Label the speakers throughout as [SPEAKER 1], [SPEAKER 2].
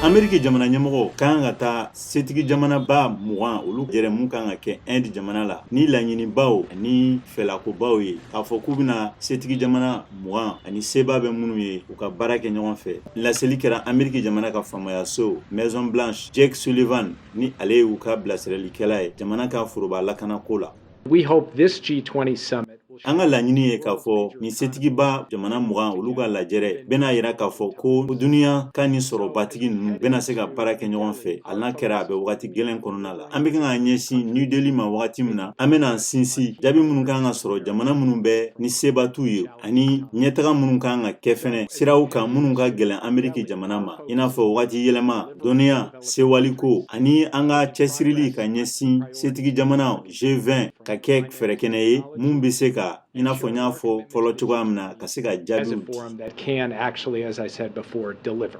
[SPEAKER 1] Ameriki jamana ɲɛmɔgɔ ka kan ka taa setigi jamanaba 20 olu yɛrɛ mun kan ka kɛ Inde jamana la ni laɲinibaw ani fɛlakobaw ye, k'a fɔ k'u bɛna setigi jamana 20 ani seba bɛ minnu ye, u ka baara kɛ ɲɔgɔn fɛ. Laseli kɛra Ameriki jamana ka faamayaso Maison Blanche, Jake Sullivan ni ale ye u ka bilasiralikɛla ye jamana ka foroba lakanako la.
[SPEAKER 2] We hope this G20 summit
[SPEAKER 1] An ka laɲini ye k'a fɔ nin setigiba jamana 20 olu ka lajɛrɛ bɛna yira k'a fɔ ko duniya ka nin sɔrɔbatigi ninnu bɛna se ka baara kɛ ɲɔgɔn fɛ, hali n'a kɛra a bɛ wagati gɛlɛn kɔnɔna la. An bɛ kan ka ɲɛsin New Delhi ma wagati min na, an bɛna sinsin jaabi minnu kan ka sɔrɔ jamana minnu bɛ ni seba t'u ye ani ɲɛtaga minnu kan ka kɛ fɛnɛ siraw kan minnu ka gɛlɛn Ameriki jamana ma, i n'a fɔ wagati yɛlɛma, dɔnniya, sewaliko ani an ka cɛsirili ka ɲɛsin setigi jamana G20 ka kɛ fɛɛrɛkɛnɛ ye mun bɛ se ka, i n'a fɔ n y'a fɔ fɔlɔ cogoya min na, ka se ka jaabiw di.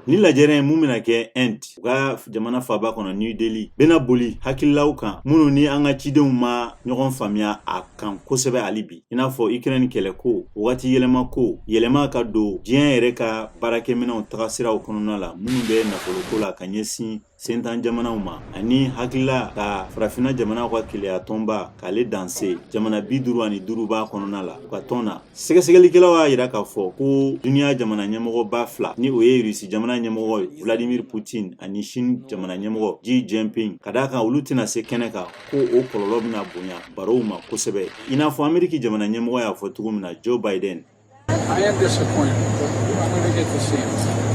[SPEAKER 1] Ni lajɛrɛ in mun bɛna kɛ Inde, u ka jamana faaba kɔnɔ New Delhi, bɛna boli hakililaw kan minnu ni an ka cidenw ma ɲɔgɔn faamuya a kan kosɛbɛ hali bi, i n'a fɔ Ukraine kɛlɛko, wagati yɛlɛma ko, yɛlɛma ka don diɲɛ yɛrɛ ka baarakɛminɛnw tagasiraw kɔnɔna la minnu bɛ nafoloko la ka ɲɛsin sentan jamanaw ma, ani hakilila ka farafinna jamanaw ka keleya tɔnba k'ale danse jamana 55 b'a kɔnɔna la u ka tɔn na. Sɛgɛsɛgɛlikɛlaw y'a yira k'a fɔ ko duniya jamana ɲɛmɔgɔba fila, ni o ye Rusi jamana ɲɛmɔgɔ Vladimir Putin ani Chine jamana ɲɛmɔgɔ Xi Jinping, ka d'a kan olu tɛna se kɛnɛ kan, ko o kɔlɔlɔ bɛna bonya barow ma kosɛbɛ, i n'a fɔ Ameriki jamana ɲɛmɔgɔ y'a fɔ cogo min na, Joe Biden.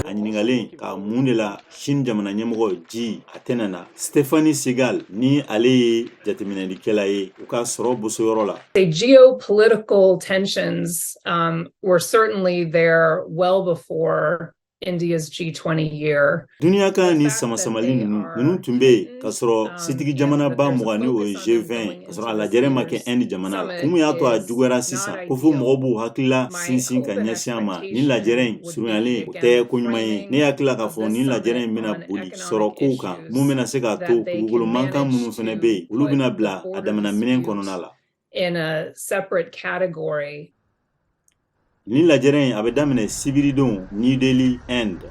[SPEAKER 1] A ɲininkalen ka mun de la Chine jamana ɲɛmɔgɔ Xi a tɛna na, Stephanie Segal ni ale ye jateminɛlikɛla ye u ka sɔrɔ bosoyɔrɔ la.
[SPEAKER 3] The geopolitical tensions were certainly there well before India's G20 year.
[SPEAKER 1] Duniya ka ni samasamali ninnu tun bɛ yen k'a sɔrɔ setigi jamanaba 20 ni o ye G20, k'a sɔrɔ a lajɛrɛ ma kɛ Inde jamana la. Kun min y'a to a juguyara sisan, ko fo mɔgɔw b'u hakilila sinsin ka ɲɛsin a ma, nin lajɛrɛ in surunyalen, o tɛ ko ɲuman ye. Ne hakilila k'a fɔ nin lajɛrɛ in bɛna boli sɔrɔ kow kan mun bɛna se k'a to dugukolo mankan minnu fana bɛ yen, olu bɛna bila a damana minɛn kɔnɔna la.
[SPEAKER 3] In a separate category.
[SPEAKER 1] Nin lajɛrɛ in a bɛ daminɛ sibiridon New Delhi, Inde.